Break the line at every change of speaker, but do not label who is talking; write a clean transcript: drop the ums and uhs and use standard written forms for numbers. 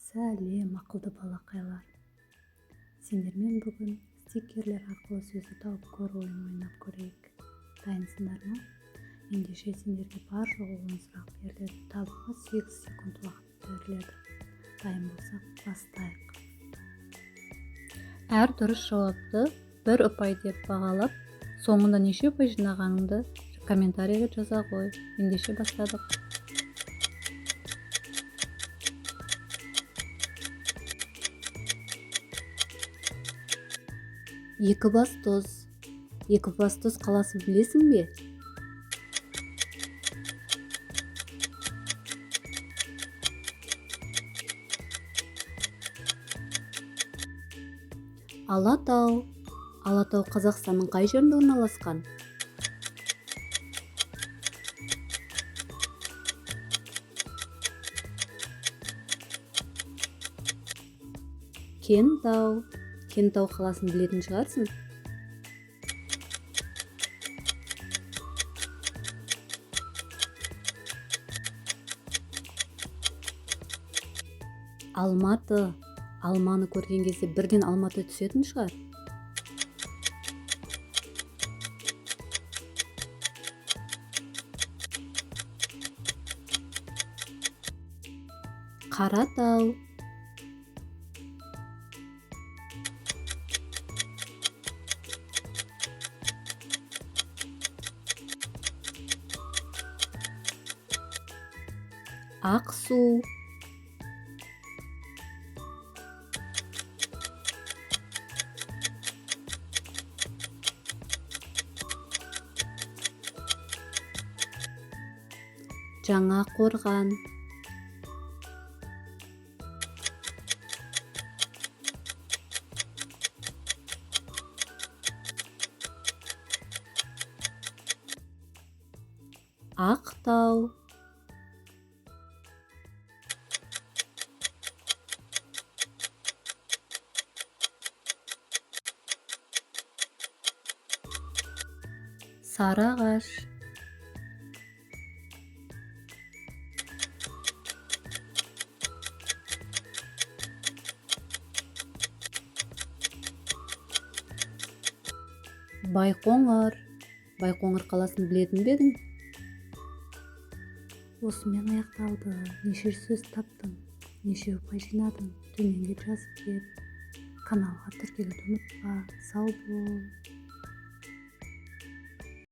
Сәлем, ақылды балақайлар! Сендермен бүгін стикерлер арқылы сөзді тауып көр ойын ойнап көрейік. Дайынсыңдар ма? Ендеше, сендерге бар жоғы 10 сұрақ беріледі. Табуға 8 секунд уақыт беріледі. Дайын болсақ, бастайық. Әр дұрыс жауапты бір ұпай деп бағалап, соңында неше ұпай жинағаныңды комментарийге жаза ғой. Ендеше, бастадық. Екібастұз. Екібастұз қаласын білесің бе? Алатау. Алатау Қазақстанның қай жерінде орналасқан? Кентау. Кентау қаласын білетін шығарсың. Алматы. Алманы көрген кезде бірден Алматы түсетін шығар. Қаратау. Ақсу. Жаңақорған. Ақтау. Сарыағаш. Байқоңыр. Байқоңыр қаласын білетін бе едің? Осымен аяқталды. Неше сөз таптың? Неше ұпай жинадың? Төменге жазып кет. Каналға тіркелуді ұмытпа. Сау бол!